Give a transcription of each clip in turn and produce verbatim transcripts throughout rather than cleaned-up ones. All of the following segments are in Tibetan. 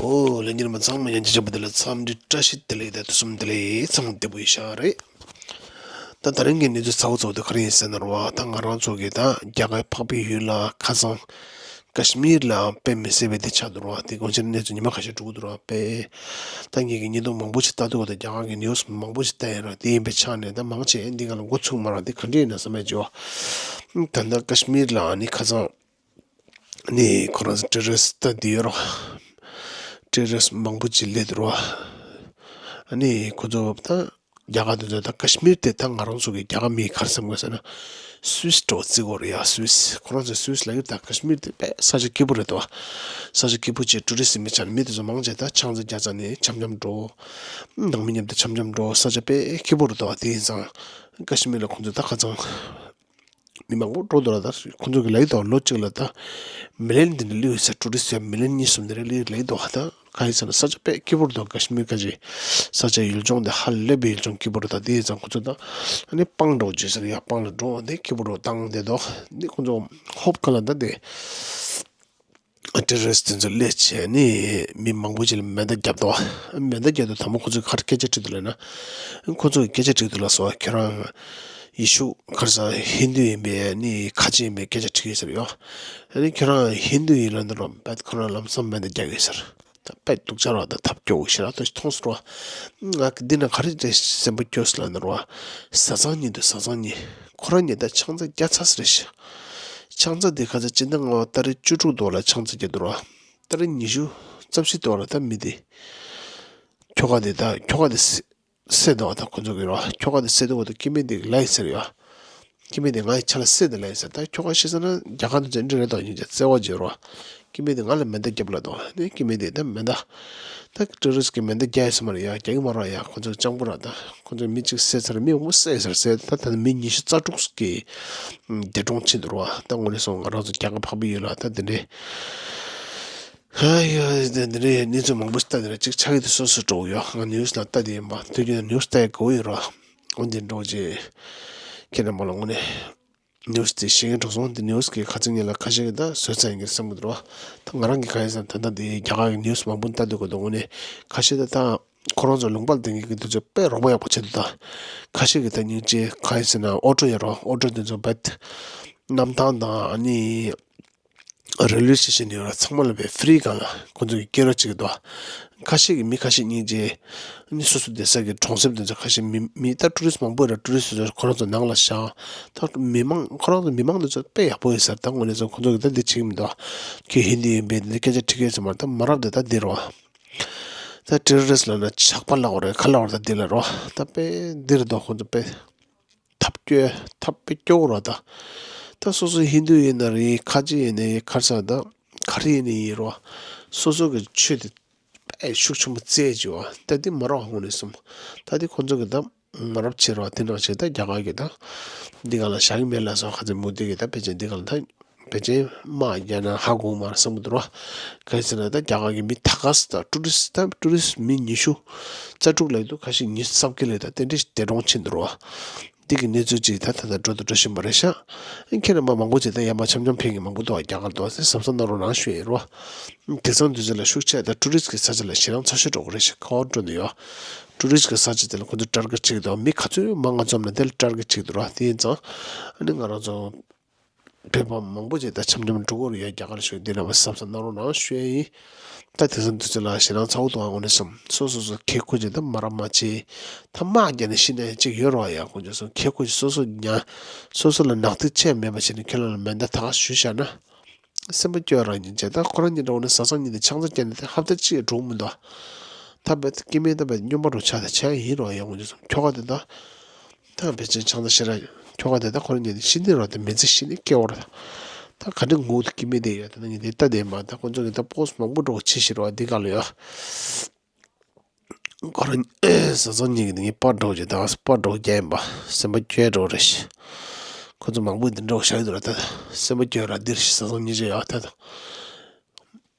ཨོ་ལེ། ཉིན་མ་ཚང་མ་ཡང་ཅི་བྱ་བ་དེ་ལ་འཚམས་འདྲི་བཀྲ་ཤིས་བདེ་ལེགས་དང་དུས་གསུམ་བདེ་ལེགས་ཚང་བདེ་པོ་ཡིན་ཤག་རེད། ད་ད་རིང་གི་གནས་ཚུལ་ཚ་བོ་ཚ་བོ་དེ་ག་རེ་ཡིན་ཟེར་ན་རོ། ད་ང་རང་ཚོ་གི་ད་རྒྱ་གར་འཕགས་པའི་ཡུལ་ལ་ཁ་སང་ཀ་ཤི་མིར་ལ་དཔེ་མི་སྲིད་པའི་དེ་ཆགས་འདུག་རོ། དེ་གོང་ཆེན་གནས་ཚུལ་ཉི་མ་ཁ་ཤས་འགྲོ་གི་འདུག་རོ། དཔེ་ད་ངེད་ཀྱི་ཉིན་ཐོ་མང་པོ་ཞིག་ལྟ་འདུག་ག་ད་རྒྱ་གར་གི་ནིའུ་སི་མང་པོ་ཞིག་ལྟ་ཡིན་རོ། དེ་ཡིན་པའི་ཆ་ནས་ད་མང་ཆེ་འདི་ག་ལ་འགོ་ཚུགས་མ་རོ། དེ་ག་འདྲ་ཡིན་ན་བསམ་ཡ་ཅིག་ཡོད། ད་ལྟ་ཀ་ཤི་མིར་ལ་ནི་ཁ་སང་ནི་ཁོ་རང་ཊེ་རོ་རི་སི་ཊི་ད་འདི་ཡོད་རོ། ཊེ་རོ་རི་སི་ཊི་མང་པོ་ཅིག་སླེབས་འདུག་རོ། ཨ་ནི་ཁོ་ཚོ་ད་རྒྱ་གར་དེ་ཚོ་ད་ཀ་ཤི་མིར་དེ་ད་ང་རང་ཚོ་གི་རྒྱ་གར་མིས་ག་རེ་བསམ་གི་ཟེར་ན། སུད་སི་འདྲ་བོ་བརྩི་གི་ཡོད་རེད་ཡ། སུད་སི། ཁོ་རང་ཚོས་སུད་སི་ལབ་ཀྱི་རེད། ད་ཀ་ཤི་མིར་དེ་དཔེ་ས་ཆ་སྐྱིད་པོ་རེད་དོ། ས་ཆ་སྐྱིད་པོ་ཅིག་ཊུ་རི་སི་ཊི་མི་ཆགས་ནས་མི་དེ་ཚོ་མང་ཆེ་ད་ཆང་ས་རྒྱག་ཚར་ནས་འཆམ་འཆམ་འགྲོ། ནང་མི་མཉམ་དུ་འཆམ་འཆམ་འགྲོ། ས་ཆ་དཔེ་སྐྱིད་པོ་རེད་དོ། དེ་ཡིན་ཙང་ཀ་ཤི་མིར་ལ་ཁོང་ཚོ་ད་ཁ་ཚང་མི་མང་པོ་འགྲོ་འདུག་ལ། ད་ཁོང་ཚོ་གི་ལབ་ཀྱི་འདུག་ལོ་གཅིག་ལ་ད་མི་ལི་ཡོན་དེ་འདྲ་སླེབས་ཡོད་ས། ཊུ་རི་སི་ཊི་མི་ལི་ཡོན་གཉིས་གསུམ་དེ་འདྲ་སླེབས་ལབ་ཀྱི་འདུག་ད་ག་ཡིན་ཟེར་ན་ས་ཆ་དཔེ་སྐྱིད་པོ་རེད་དོ། ཀ་ཤི་མིར་ཁ་ཆེ་ས་ཆ་ཡུལ་ལྗོངས་དེ་ཧ་ལས་པའི་ཡུལ་ལྗོངས་སྐྱིད་པོ་རེད། ད་དེ་ཡིན་ཙང་ཁོང་ཚོ་ད་ཨ་ནི་སྤང་འགྲོ་བྱེད་ཟེར་ཡ། སྤང་ལ་འགྲོ་དེ་སྐྱིད་པོ་འགྲོ་བཏང་དེ་དོ། འདི་ཁོང་ཚོ་ཧོབ་ག་ལ་ད་དེ་ཊེ་རོ་རི་སི་ཊི་དེ་ཚོ་སླེབས་བྱས་ནི་མི་མང་པོ་ཅིག་ལ་མེ་མདའ་བརྒྱབ་འདུག་མེ་མདའ་བརྒྱབ་འདུག་དང་པོ་ཁོ་ཚོས་ག་རེ་སྐད་ཆ་དྲིས་འདུག་ལབ་ན། ཁོ་ཚོས་སྐད་ཆ་དྲིས་འདུག་ལ་སོ། ཁྱོད་རང་ཡེ་ཤུ་ག་རེ་ཟེར་ཧིན་དུ་ཡིན་པས་ནི་ཁ་ཆེ་ཡིན་པའི་སྐད་ཆ་དྲིས་ཡོད་ཟེར་ཡོད། ཨ་ནི་ཁྱོད་རང་ཧིན་དུ་ཡིན་ལབ་འདུག་རོ། བད་ཁོ་རང་ལམ་སང་མེ་མདའ་རྒྱག་གི་ཡོད་ཟེར། ད་དཔེ་སྡུག་ཅག་རོ། ད་ཐབས་སྐྱོ་བོ་ཞེ་དྲག་ཏུ་མཐོང་སོང་རོ། ང་གི་འདི་ན་ག་རེ་རེད་སེམས་པ་སྐྱོ་སོང་ལབ་ན་རོ། བཟའ་ཚང་གཉིས་འདུག་བཟའ་ཚང་གཉིས། ཁོ་རང་གཉིས་ད་ཆང་ས་བརྒྱབ་ཚར་ཟེར་ཞིག་ཆང་ས་དེ་ག་ཚོད་ཅིག་ན་ང་ཏ་རིག་བཅུ་དྲུག་ཐོག་ལ་ཆང་ས་བརྒྱབ་འདུག་རོ། ཏ་རིག་ཉི་ཤུ་རྩ་བཞི་ཐོག་ལ་ད་མི་དེ། ཁྱོ་ག་དེ་ད་ཁྱོ་ག་དེ་བསད་འདུག་ད་ཁོ་ཚོ་གི་རོ། ཁྱོ་ག་དེ་བསད་འདུག་བ། ད་སྐྱེ་དམན་དེ་གི་ལབ་ཡིན་ཟེར་ཡོད། སྐྱེ་དམན་དེ་ང་ཡི་ཆ་ལ་བསད་དེ་ལབ་ཡིན་ཟེར། ད་ཁྱོ་ག་ཤི་ས་ན་རྒྱ་གར་དུ་འཛིན་གྲྭ་རེད་དོ། སྙིང་རྗེ་བརྩེ་བ་བརྗོད་རོ། སྐྱེ་དམན་དེ་ང་ལ་མེ་མདའ་རྒྱབ་ལ་དོ། ནས་སྐྱེ་དམན་དེ་ད་མེ་མདའ། ད་ཊེ་རོ་རི་སི་ཊི་གི་མེ་མདའ་རྒྱག་ཡོད་ས་མ་རེད་ཡ། རྒྱག་གི་མ་རེད་ཡ། ཁོ་ཚོ་སྤྱང་པོ་ར། ད་ཁོ་ཚོ་མི་གཅིག་བསད་ཚར། མི་མང་པོ་བསད་ཟེར་བསད། ད་ད་མི་ཉི་ཤུ་རྩ་དྲུག་གི་འདས་གྲོངས་ཕྱིན་འདུག་རོ། ད་དངོས་གནས་སོང་ང་རང་ཚོ་རྒྱ་གར་འཕགས་པའི་ཡུལ་ལ་ད་དེ་འདྲའི། ཧ་ཡ། དེ་འདི་འདྲའི་གནས་ཚུལ་མང་པོ་ཞིག་ལྟ་དེ་ར་གཅིག་ཆགས་ཀྱི་འདུག་སོ་སོ་འགྲོ་གི་ཡོད། ང་ནིའུ་སི་ལ་ལྟ་དེ་ཡིན་པ། དུས་རྒྱུན་ནིའུ་སི་ལྟ་ཡ་དགའ་བོ་ཡོད་ར། འོན་ཏེ་འགྲོ་རྗེས་ཁྱེད་རྣམ་པ་ལ་དངོས་གནས་ནིའུ་སི་དེ་ཤེས་མཁན་འགྲོ་སོང་། དེ་ནིའུ་སི་གི་ཁ་ཚིག་ཉན་ལ་ཁ་ཤས་ཀྱིས་ད་བཟོས་ཚར་ཡིན་གྱི་བསམ་གྱི་འདུག་ར། ད་ང་རང་གི་གང་ཡིན་ཟེར་ན་ད་ལྟ་དེ་རྒྱ་གར་གྱི་ནིའུ་སི་མང་པོ་ལྟ་འདུག་གི་འདུག་དངོས་གནས་ཁ་ཤས་ད་ད་ཁོ་རང་ཚོ་ལུང་པ་ལ་བསྡད་མཁན་གྱི་དུས་ཚོད་དཔེ་རོགས་པ་ཡག་པོ་བྱེད་འདུག་ད་ཁ་ཤས་ཀྱིས་ད་སྙིང་རྗེ་གང་ཡིན་ཟེར་ན་ཨོ་ཊོ་ཡོད་ར། ཨོ་ཊོ་དེ་ཚོ་བད་གནམ་ཐང་དང་ཨ་ནི། རེལ་ཝེ་སི་ཊེ་ཤན་ཡོད་ར། ཚང་མ་ལ་བའི་ཧྥི་རི་སྒང་ལ་ཁོང་ཚོ་གི་སྐྱེལ་རོགས་བྱེད་ཀྱི་འདུག་ཁ་ཤས་ཀྱི་མི་ཁ་ཤས་སྙིང་རྗེ། ཨ་ནི་སོ་སོ་བསྡད་ས་གི་གྲོང་གསེབ་དེ་ཚོ་ཁ་ཤས་མི་མི་ད་ཊུ་རི་སི་མང་པོ་ཡོད་ར། ཊུ་རི་སི་ཚོ་ཁོ་རང་ཚོ་ནང་ལ་བཞག་ད་མི་མང་ཁོ་རང་ཚོ་མི་མང་དེ་ཚོ་དཔེ་ཡག་པོ་ཡོད་ཟེར། ད་དངོས་གནས་ཚོ་ཁོང་ཚོ་གི་ད་འདི་བྱེད་ཀྱི་མི་འདུག་ཁྱོད་ཧིན་དི་ཡིན་པས་འདི་སྐད་ཆ་དྲི་གི་ཡོད་ཟེར་མ་རེད། ད་མ་རབས་དེ་ད་འདི་རེད་བ། ད་ཊེ་རོ་རི་སི་ཊི་ལབ་ན་ཇག་པ་ལབ་དགོས་རེད། ག་ལབ་དགོས་རེད། ད་འདི་ལ་རེད་བ། ད་དཔེ་འདི་རེད་འདུག་ཁོང་ཚོ་དཔེ། ཐབས་སྐྱོ་ཐབས་དཔེ་སྐྱོ་བོ་ར། ད་ད་སོ་སོ་ཧིན་དུ་ཡིན་ན་རེད། ཁ་ཆེ་ཡིན་ན་ཡིན། ག་རེ་ཟེར། ད་ག་རེ་ཡིན་ན་ཡིན་རོ། སོ་སོ་གི་ཆོས་དེ་དཔེ་ཤུགས་ཆེན་པོ་བརྩད་བྱས་བ། ད་འདི་མ་རབས་ཧོང་ནས་སོང་། ད་འདི་ཁོ་ཚོ་གི་ད་མ་རབས་བྱེད་རོ། དེ་ནང་བཞིན་ད་རྒྱ་གར་གི་ད་འདི་ག་ལ་བཞག་གི་མེད་ལ་སོགས་ཁ་ཚེ་མུ་དེ་གི་ད་ཕལ་ཆེར་འདི་ག་ལ་ད། ཕལ་ཆེར་དམག་རྒྱག་ན་ཧ་གོ་མ་རེད་བསམ་གྱི་འདུག་ར། ག་རེ་ཟེར་ན་ད་རྒྱ་གར་གྱི་མི་ད་ག་ས་ད་ཊུ་རི་སི་ད་ཊུ་རི་སི་མི་ཉི་ཤུ་རྩ་དྲུག་ལ་འདུག་ཁ་ཤས་ཉི་ཤུ་རྩ་བརྒྱད་ལ་ད་དེ་འདྲའི་འདས་གྲོངས་ཕྱིན་འདུག་ར། འདི་གི་གནས་ཚུལ་ཅིག་ད་ད་ད་འགྲོ་དང་འགྲོ་བཞིན་པ་རེད་ཤག་ཁྱེད་རྣམ་པ་མང་པོ་ཅིག་ད་ཡར་མར་འཆམ་འཆམ་ཕེབས་མཁན་མང་པོ་འདུག་རྒྱ་གར་འདུག་ཟེར་གཟབ་གཟབ་གནང་རོགས་གནང་ཞུ་ཡིན་རོ། དེང་སང་དུས་ཚོད་ལ་ཤུགས་ཆེ་ད་ཊུ་རི་སི་གི་ས་ཆ་ལ་ཞེད་སྣང་ཚ་ཤོས་འགྲོ་གི་རེད་ཤག་ཁོ་འགྲོ་ནི་ཡོད། ཊུ་རི་སི་གི་ས་ཆ་དེ་ལ་ཁོ་ཚོས་ཊར་གེ་ཊི་བྱེད་ཀྱི་འདུག་མི་ག་ཚོད་མང་ང་འཛོམས་ན་དེ་ལ་ཊར་གེ་ཊི་བྱེད་ཀྱི་འདུག་ར། དེ་ཡིན་ཙང་ཨ་ནི་ང་རང་ཚོ། བོད་པ་མང་པོ་ཅིག་ད་འཆམ་འཆམ་འགྲོ་གི་རེད་ཡ། རྒྱ་གར་ཞུ་འདི་ལ་བ་གཟབ་གཟབ་གནང་རོགས་གནང་ཞུ་ཡ་ཡིན། ད་དེང་སང་དུས་ཚོད་ལ་ཞེད་སྣང་ཚ་བོ་འདུག་ཨ་དངོས་གནས་སོང་སོ་སོ་སོ་ཁེ་ཁོ་ཅིག་ད་མ་རབས་མ་བྱེད། ད་དམག་རྒྱག་ནས་ཤི་ན་ཡང་ཅིག་ཡོད་རོགས་ཡ། དངོས་གནས་སོང་ཁེ་ཁོ་ཅིག་སོ་སོ་ཉ་སོ་སོ་ལ་ནག་ཐིག་ཆད་མེད་པ་བྱས་ནས་ཁྱོད་རང་ལ་མེ་མདའ་ད་ག་ཞུས་བཞག་ན། སེམས་པ་སྐྱོ་རང་ཡིན་བྱས། ད་ཁོ་རང་གཉིས་འདྲ་བོ་ནི་བཟའ་ཚང་གཉིས་དེ་ཆང་ས་བརྒྱབ་ནས་དེ་ཧབ་ཏ་གཅིག་འགྲོ་གི་མི་འདུག་ད་བས་སྐྱེ་དམན་ད་བས་སྨྱོན་པ་འགྲོ་ཆགས་དེ་ཆགས་ཡིན་རོགས་ཡ། དངོས་གནས་སོང་ཁྱོ་ག་དེ་ད། ད་ཕལ་ཆེར་ཆང་ས་ཞེ་དྲག་ཁྱོ་ག་དེ་ད་ཁོ་རང་གཉིས་ནི་ཤི་ནི་རོ། དེ་མི་ཚེ་ཤི་ནི་སྐྱེ་བོ་ར། ད་ག་འདྲ་ངུ་དུ་སྐྱེ་མི་དེ་ཡོད། ད་ནི་དེ་ལྟ་དེ་མ་ད་ཁོ་ཚོ་གི་ད་པོ་སི་མང་པོ་འགྲོ་ཕྱི་ཤི་རོ་འདི་ག་ལ་ཡོད། ཁོ་རང་བཟའ་ཚང་གཉིས་ཀྱི་ནི་པར་འགྲོ་རྗེས་ད་པར་འགྲོ་རྒྱ་ཡིན་པ་སེམས་པ་སྐྱོ་འགྲོ་རེད་ཤི། ཁོ་ཚོ་མང་པོ་འདི་འགྲོ་བཞག་ཡོད་ར། ད་སེམས་པ་སྐྱོ་ར་འདིར་ཤི་བཟའ་ཚང་གཉིས་ཀྱི་ཡོད་ད་ད།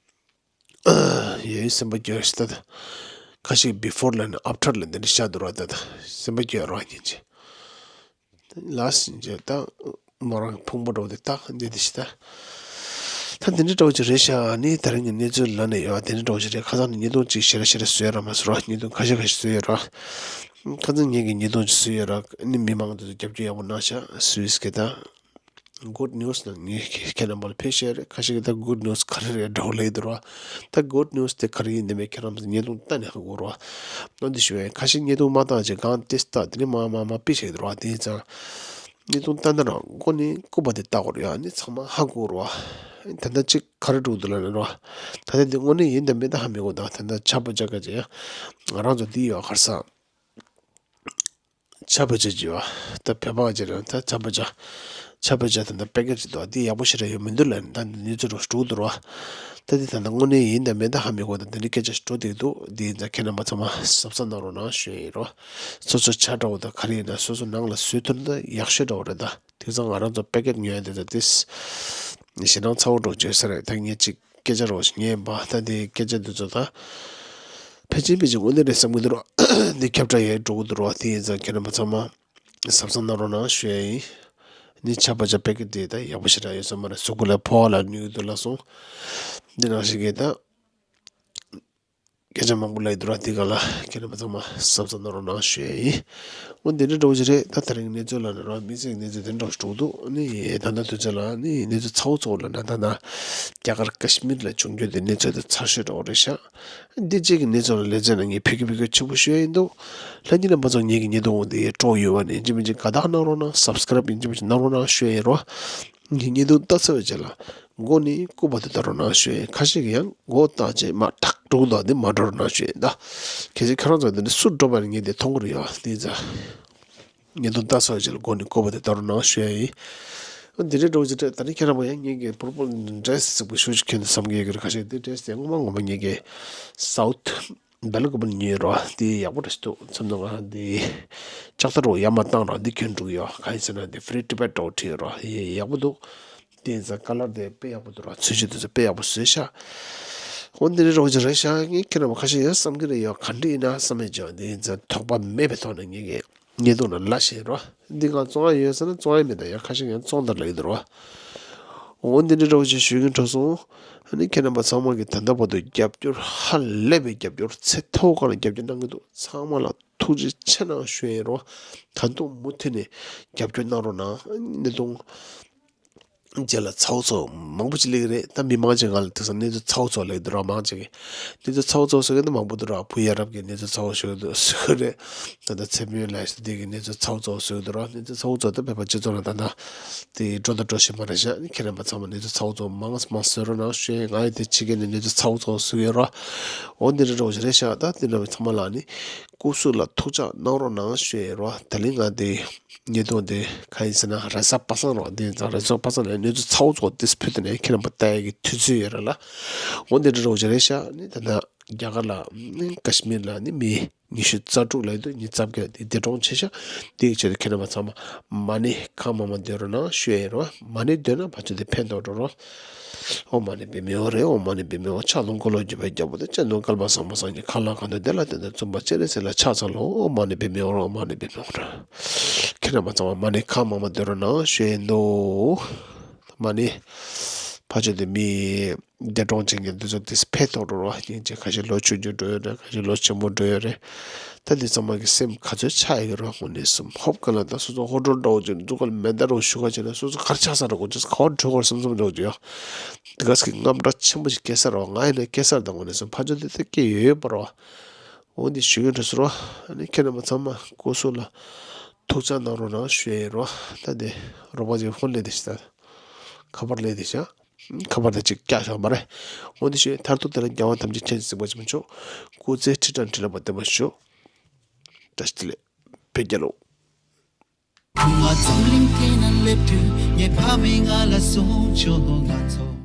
ཡོད་སེམས་པ་སྐྱོ་ཤི་ད་ད། ཁ་ཤས་བི་ཕོར་ལ་ནི་ཨབ་ཕྲར་ལ་འདི་འདྲ་བཤད་འདུག་ར། ད་ད་སེམས་པ་སྐྱོ་ར་ཉིན་གྱི། ལ་སི་ཉིན་གྱི་ད་ མོ་རང་ཕུང་པོ་འདྲ་བོ་དེ་ད་འདི་དེ་ཞིག་ད། ད་འདི་འདྲ་འདྲ་བོ་ཅིག་རེད་ཤག་ནི་ད་རིང་གི་གནས་ཚུལ་ལ་ནས་ཡོད་འདི་འདྲ་འདྲ་བོ་ཅིག་རེད། ཁ་སང་ནས་བརྙན་ཐུང་ཅིག་ཞེ་དྲག་ཞེ་དྲག་བཟོས་ཡོད་ར་མ་བཟོས་ར། བརྙན་ཐུང་ཁ་ཤས་ཁ་ཤས་བཟོས་ཡོད་ར། ཁ་སང་ངེད་ཀྱི་བརྙན་ཐུང་ཅིག་བཟོས་ཡོད་ར། ནི་མི་མང་དེ་ཚོ་རྒྱབ་སྐྱོར་ཡག་པོ་གནང་ཤག་སུས་ཀྱི་ད། Good news ནང་ངས་ཁྱེད་རྣམ་པ་ལ་ཕེབས་ཤེས་རེད། ཁ་ཤས་ཀྱིས་ད་good news ག་རེ་རེད་འདྲ་བོ་ལབ་ཀྱི་འདུག་ར། ད་good news དེ་ག་རེ་ཡིན་ནི་མེད་ཁྱེད་རང་ཚོ་བརྙན་ཐུང་ལྟ་ནས་ཧ་གོ་ར། ཨ་འདི་ཞུ་ཡ་ཡིན། ཁ་ཤས་བརྙན་ཐུང་མ་བལྟས་ཅིག་གང་ཏེ་ལྟ་དེ་ནས་མ་མ་མ་པི་བྱེད་ཀྱི་འདུག་ར། དེ་ཡིན་ཙང་བརྙན་ཐུང་ལྟ་ན་རང་མགོ་ནས་སྐུད་པ་དེ་ལྟ་དགོས་རེད་ཡ། ནི་ཚང་མ་ཧ་གོ་ར། ད་ལྟ་ཅིག་ག་རེ་འགྲོ་གི་འདུག་ལབ་ན་ར། ད་ལྟ་འདི་དངོས་གནས་ཡིན་དང་མིན་ད་ཧ་མི་གོ། ད་ད་ལྟ་ཆར་པ་རྒྱག་ག་ཅིག་ཡ་ང་རང་ཚོ་འདི་ཡོད་གར་ས། ཆར་པ་ཅིག་ཅིག་ཡོད། ད་བོད་པ་ཅིག་རེད། ད་ཆར་པ་ཅིག་ཆར་པ་ཅིག་ད་ལྟ་པེ་ཀེ་ཊི་ཅིག་འདུག་འདི་ཡག་པོ་ཞེ་དྲག་ཡོད་མི་འདུག་ལབ་ནས་ད་འདི་གནས་ཚུལ་རོ་འགྲོ་འདུག་རོ། ད་འདི་ད་ལྟ་དངོས་གནས་ཡིན་དང་མིན་ད་ཧ་མི་གོ། ད་འདི་འདྲའི་སྐད་ཆ་ཞིག་འགྲོ་བསྡད་འདུག་འདི་ཡིན་ཙང་ཁྱེད་རྣམ་པ་ཚང་མ་གཟབ་གཟབ་གནང་རོགས་གནང་ཞུ་ཡ་ཡིན་རོ། སོ་སོ་ཆ་འདྲ་བོ་དང་ག་རེ་ཡིན་ན་སོ་སོ་ནང་ལ་བཟོས་ཐུབ་ན་ད་ཡག་ཤོས་འདྲ་བོ་རེད་ད། དེང་སང་ང་རང་ཚོ་པེ་ཀེ་ཊི་ཉོ་ཡ་དེ་ད་ཏིས་ཞེ་སྡང་ཚ་བོ་འགྲོ་བྱོས་ས་རེད། ད་ངས་ཅིག་སྐད་ཆ་རོ་ཞིག་ངས་འབའ་ད་འདི་སྐད་ཆ་འདི་ཚོ་ད་ཕལ་ཆེར་ཕལ་ཆེར་དངོས་གནས་རེད་བསམ་གྱི་འདུག་རོ། འདི་ཁྱབ་བསྒྲགས་ཡས་འགྲོ་གི་འདུག་རོ། དེ་ཡིན་ཙང་ཁྱེད་རྣམ་པ་ཚང་མ་གཟབ་གཟབ་གནང་རོགས་གནང་ཞུ་ཡ་ཡིན། ནི་ཆར་པ་ཅིག་པེ་ཀེ་ཊི་དེ་ད་ཡག་པོ་ཞེ་དྲག་ཡོད་ས་མ་རེད། གཟུགས་པོ་ལ་ཕོ་བ་ལ་གནོད་ཀྱི་འདུག་ལབ་སོང་། འདི་ནང་བཞིན་གྱི་ད་སྐད་ཆ་མང་པོ་ལབ་ཡི་འདུག་ར། འདི་ག་ལ་ཁྱེད་རྣམ་པ་ཚང་མ་གཟབ་གཟབ་གནང་རོགས་གནང་ཞུ་ཡ་ཡིན། འོ་འདི་འདྲ་འདྲ་བོ་ཅིག་རེད། ད་དེ་རིང་གནས་ཚུལ་ལ་ནི་ར་དམིགས་བསལ་གནས་ཚུལ་དེ་འདྲ་ཞིག་འདུག་ནི་ད་ལྟ་དུས་ཚོད་ལ་ནི་གནས་ཚུལ་ཚ་བོ་ཚ་བོ་ལ་ན་ད་ལྟ་རྒྱ་གར་ཀ་ཤི་མིར་ལ་བྱུང་རྒྱུ་དེ་གནས་ཚུལ་དེ་ཚར་ཤོས་འདྲ་བོ་རེད་ཤག་འདི་གཅིག་གི་གནས་ཚུལ་ལ་ལེ་ཚན་ལ་ངས་ཕེབས་ཀྱི་ཕེབས་ཀྱི་ཆེན་པོ་ཞུ་ཡ་ཡིན་འདུག་ལྷན་རྒྱས་རྣམ་པ་ཚོ་ངེད་ཀྱི་བརྙན་ཐུང་འོང་དེ་སྤྲོ་ཡོད་པ་ནི་ཡིན་གཅིག་མིན་གཅིག་དགའ་རྟགས་གནང་རོགས་གནང་། སབ་སི་ཀ་རབ་ཡིན་གཅིག་མིན་གཅིག་གནང་རོགས་གནང་ཞུ་ཡ་ཡིན་རོ། ངས་བརྙན་ཐུང་ལྟ་ཚར་བའི་རྗེས་ལ་མགོ་ནས་སྐུད་པ་དེ་ལྟ་རོགས་གནང་ཞུ་ཡ་ཡིན། ཁ་ཤས་ཀྱིས་ཡང་མགོ་བཏང་རྗེས་མར་ཐག་འགྲོ་གི་འདུག་འདི་མ་འགྲོ་རོགས་གནང་ཞུ་ཡ་ཡིན་ད། གལ་སྲིད་ཁྱེད་རང་ཚོ་འདི་འདྲ་སུ་འགྲོ་བ་ནི་ངས་འདི་མཐོང་གི་རེད་ཡ། དེ་ཡིན་ཙང་བརྙན་ཐུང་ལྟ་ཚར་བའི་རྗེས་ལ་མགོ་ནས་སྐུད་པ་དེ་ལྟ་རོགས་གནང་ཞུ་ཡ་ཡིན། འདི་འདྲའི་འགྲོ་ཅི་འདྲ་ད་ནི་ཁྱེད་རང་པོ་ཡང་ངེད་ཀྱི་པུར་པལ་ཌི་རེ་སི་ཟིག་པོ་ཞུ་ཞུ་ཁྱོད་འདི་བསམ་གི་ཡོད་ཀྱི་རེད། ཁ་ཤས་འདི་ཌི་རེ་སི་དེ་སྔོན་མ་ངོ་མ་ངེད་ཀྱི་སའུ་ཐི་བེ་ལ་ཀོ་པ་ལི་ཉོས་རོ། དེ་ཡག་པོ་རེད་འདུག་བསམ་སོང་། ང་འདི་ལྕགས་ཐག་རོ་ཡར་མར་བཏང་རོ་འདི་གྱོན་འགྲོ་གི་ཡོད། གང་ཡིན་ཟེར་ན་འདི་ཕི་རི་ཊི་བེཊ་འདྲ་བོ་བྲིས་ཡོད་རོ། ཡེ་ཡག་པོ་འདུག་དེ་ཡིན་ཙང་ཀ་ལར་དེ་དཔེ་ཡག་པོ་འདུག་རོ། ཚོས་གཞི་དེ་ཚོ་དཔེ་ཡག་པོ་བཟོས་ཤག་འོ་འདི་རེད་རོགས་ཀྱི་རེད་ཤག་ངས་ཁྱེད་རང་མ་ཁ་ཤས་ཡོད་བསམ་གི་རེད་ཡོད། ག་འདྲ་ཡིན་ན་བསམ་མེད་ཀྱང་དེ་ཡིན་ཙང་དོགས་པ་མེད་པའི་ཐོག་ནས་ངེད་ཀྱི་བརྙན་ཐུང་ནང་ལ་བཤད་རོ། འདི་ང་བཙོང་ཡ་ཡོད་ཟེར་ན་བཙོང་ཡ་མེད་ད་ཡ། ཁ་ཤས་ཡང་བཙོང་དར་ལ་ཡོད་རོ། འོ་འདི་འདྲ་འདྲ་བོ་ཞིག་ཞུ་གིན་འགྲོ་སོང་། ཨ་ནི་ཁྱེད་རྣམ་པ་ཚང་མ་གིས་ད་ལྟ་བར་དུ་རྒྱབ་སྐྱོར་ཧ་ལས་པའི་རྒྱབ་སྐྱོར་ཚད་མཐོ་བོ་སྒང་ལ་རྒྱབ་སྐྱོར་གནང་གི་འདུག་ཚང་མ་ལ་ཐུགས་རྗེ་ཆེ་གནང་ཞུ་ཡིན་རོ། ད་དུང་མུ་མཐུད་ནས་རྒྱབ་སྐྱོར་གནང་རོགས་གནང་། ཨ་ནི་ད་དུང་རྗེས་ལ་ཚ་བོ་ཚ་བོ་མང་པོ་ཅིག་སླེབས་ཀྱི་རེད། ད་མི་མང་ཅིག་ང་ལ་དེང་སང་གནས་ཚུལ་ཚ་བོ་ཚ་བོ་སླེབས་ཀྱི་འདུག་ར། མང་ཅིག་གིས་གནས་ཚུལ་ཚ་བོ་ཚ་བོ་བཟོ་མཁན་དེ་མང་པོ་འདུག་ར། བུ་ཡ་རབས་ཀྱི་གནས་ཚུལ་ཚ་བོ་བཟོ་གི་འདུག་བཟོ་གི་རེད། ད་ལྟ་ཚེ་སྨོན་ལགས་ཤིག་འདི་གི་གནས་ཚུལ་ཚ་བོ་ཚ་བོ་བཟོ་གི་འདུག་ར། གནས་ཚུལ་ཚ་བོ་ཚ་བོ་ད་བོད་པ་སྤྱི་ཚོགས་ནང་ད་ལྟ་དེ་འགྲོ་དང་འགྲོ་བཞིན་པ་རེད་ཤག་ཁྱེད་རྣམ་པ་ཚང་མ་གནས་ཚུལ་ཚ་བོ་ཚ་བོ་མང་མང་བཟོ་རོགས་གནང་ཞུ་ཡིན། ང་ཡི་དེ་ཕྱི་རྒྱལ་ནས་གནས་ཚུལ་ཚ་བོ་ཚ་བོ་བཟོ་གི་ཡོད་ར། འོ་འདི་འདྲ་འདྲ་བོ་ཞིག་རེད་ཤག་ད་འདི་འདྲ་བའི་ཚང་མ་ལ་ནི་སྐུ་གཟུགས་ལ་ཐུགས་ཅག་གནང་རོགས་གནང་ཞུ་ཡིན་ར། ད་ལན་ང་དེ་ཉེ་དོན་དེ་ག་ཡིན་ཟེར་ན་རེས་གཟའ་པ་སངས་རོ། དེ་ཡིན་ཙང་རེས་གཟའ་པ་སངས་ནས་གནས་ཚུལ་ཚ་བོ་ཚ་བོ་དེ་ཕུལ་དུ་ནས་ཁྱེད་རྣམ་པ་ལྟ་ཡ་གི་དུས་ཚོད་ཡོད་ར་ལ། འོ་འདི་འདྲ་འདྲ་བོ་ཞིག་རེད་ཤག་ནི་ད་ལྟ་རྒྱ་གར་ལ་ནི་ཀ་ཤི་མིར་ལ་ནི་མི་ཉི་ཤུ་རྩ་དྲུག་ལ་ཡོད་དུས་ཉི་ཤུ་རྩ་བརྒྱད་དེ་འདས་གྲོངས་ཆེ་ཤག་དེའི་ཆེད་དུ་ཁྱེད་རྣམ་པ་ཚང་མ་མ་ཎི་ཁག་མང་མང་འདོན་རོགས་གནང་ཞུ་ཡ་ཡིན་རོ། མ་ཎི་འདོན་ན་ཕ་ཆོས་དེ་ཕན་ཐོགས་འགྲོ་རོ། ཨོཾ་མ་ཎི་པདྨེ་ཧཱུྃ་རེད། ཨོཾ་མ་ཎི་པདྨེ་ཧཱུྃ། ཕྱག་ལུང་འཁོར་ལོ་བརྒྱུད་པའི་རྒྱལ་པོ་དེ། སྤྱན་ལྡན་བསྐལ་པ་བཟང་པོ་སངས་རྒྱས། ཁ་ལ་གང་འདུལ་བདེ་ལ་བསྟན་ཏེ། བཙུན་པ་སྤྱན་རས་གཟིགས་ལ་ཕྱག་འཚལ་ལོ། ཨོཾ་མ་ཎི་པདྨེ་ཧཱུྃ། ཨོཾ་མ་ཎི་པདྨེ་ཧཱུྃ། ཁྱེད་རྣམ་པ་ཚང་མ་མ་ཎི་ཁག་མང་མང་འདོན་རོགས་གནང་ཞུ་ཡ་ཡིན་འདུག་མ་ཎི་ཕ་ཆོས་དེ་མི། འདས་གྲོངས་ཅན་གྱི་འདི་ཚོ་དེ་ཕན་ཐོགས་འགྲོ་རོགས། སྙིང་རྗེ། ཁ་ཤས་ལོ་ཆུང་ཆུང་འགྲོ་ཡོད་རེད། ཁ་ཤས་ལོ་ཆེན་པོ་འགྲོ་ཡོད་རེད། ད་འདི་ཚང་མ་གི་སེམས་ག་ཚོད་ཆགས་ཡོད་རོགས། དངོས་གནས་སེམས་ཧོབ་ག་ལ་ད་སོ་སོ་ཧོ་ཀྲོ་འདྲ་བོ་ཅིག་འཛུགས་ག་ལ་མེ་མདའ་རོ་ཞུ་ག་བྱས་ན་སོ་སོ་གར་ཆགས་ས་རོ་གོ་ཅིག་ག་བར་འགྲོ་གར་སེམས་སེམས་འདྲ་བོ་ཅིག་ཡོད། འདི་ག་སི་གི་རྔམ་སྐྲག་ཆེན་པོ་ཞིག་སྐྱེ་ས་རོགས། ང་ཡིན་ན་སྐྱེ་ས་རེད། ད་དངོས་གནས་སེམས་ཕ་ཆོས་འདི་ད་སྐྱེ་ཡོད་ཡོད་པ་རོགས། འོ་འདི་ཞུ་གི་འགྲོ་སོ་རོགས། ཨ་ནི་ཁྱེད་རྣམ་པ་ཚང་མ་སྐུ་གཟུགས་ལ་ཐུགས་ཅག་གནང་རོགས་གནང་ཞུ་ཡ་ཡིན་རོགས། ད་འདི་རོགས་པ་ཅིག་ཧོན་ལེ་དེ་ཞིག་ད་ཁ་པར་ལེ་དེ་ཞིག་ཁ་པར་དེ་གཅིག་བཀྱག་བཞག་མ་རེད། འོ་འདི་ཞུ་མཐར་ཐུག་དེ་ལ་རྒྱལ་བ་ཐམས་ཅད་མཁྱེན་གཟིགས་པ་ཆེན་པོ་མཆོག་སྐུ་ཚེ་ཁྲི་ཕྲག་ཁྲི་ལ་བརྟན་པར་ཤོག་བཀྲ་ཤིས་བདེ་ལེགས། བོད་རྒྱལ་ལོ། ང་ཚོ་གླིང་དེ་ན་སླེབས་དུས་ངའི་ཕ་མས་ང་ལ་གསུངས་བྱུང་། ང་ཚོ་